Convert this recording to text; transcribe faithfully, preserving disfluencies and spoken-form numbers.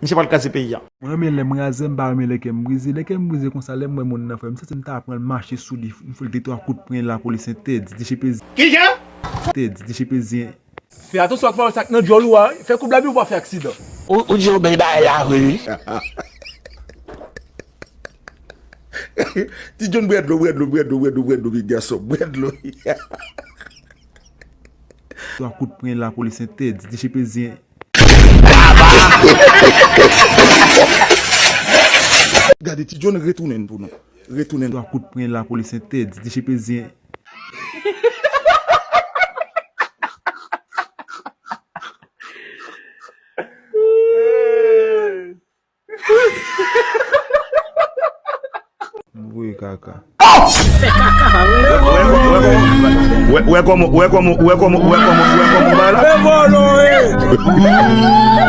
Misye pral kraze peyi a. Mwen renmen lè m raze, m pa renmen lè kè m brize. Lè kè m brize konsa, lè m wè moun nan frè m, m santi m ta pran l mache sou li, m fout de twa kout pwen lapolis entèdi, D J P Z. Kijan? Entèdi, D J P Z. Fè atansyon ak pawòl sa k nan djòl ou a, wi. Fè koub labi ou pa fè aksidan. Ou, ou di yon bèl bagay la vre, wi. Ti John, bwè dlo, bwè dlo, bwè dlo, bwè dlo, bwè dlo, big gason, bwè dlo. Twa kout pwen lapolis entèdi, D J P Z. Gade, Ti John, retounen pou nou. Retounen. Twa kout pwen lapolis entèdi, D J P Z. Voye kaka. Wè, wè kòman, wè kòman, wè kòman, wè kòman, wè kòman bagay la.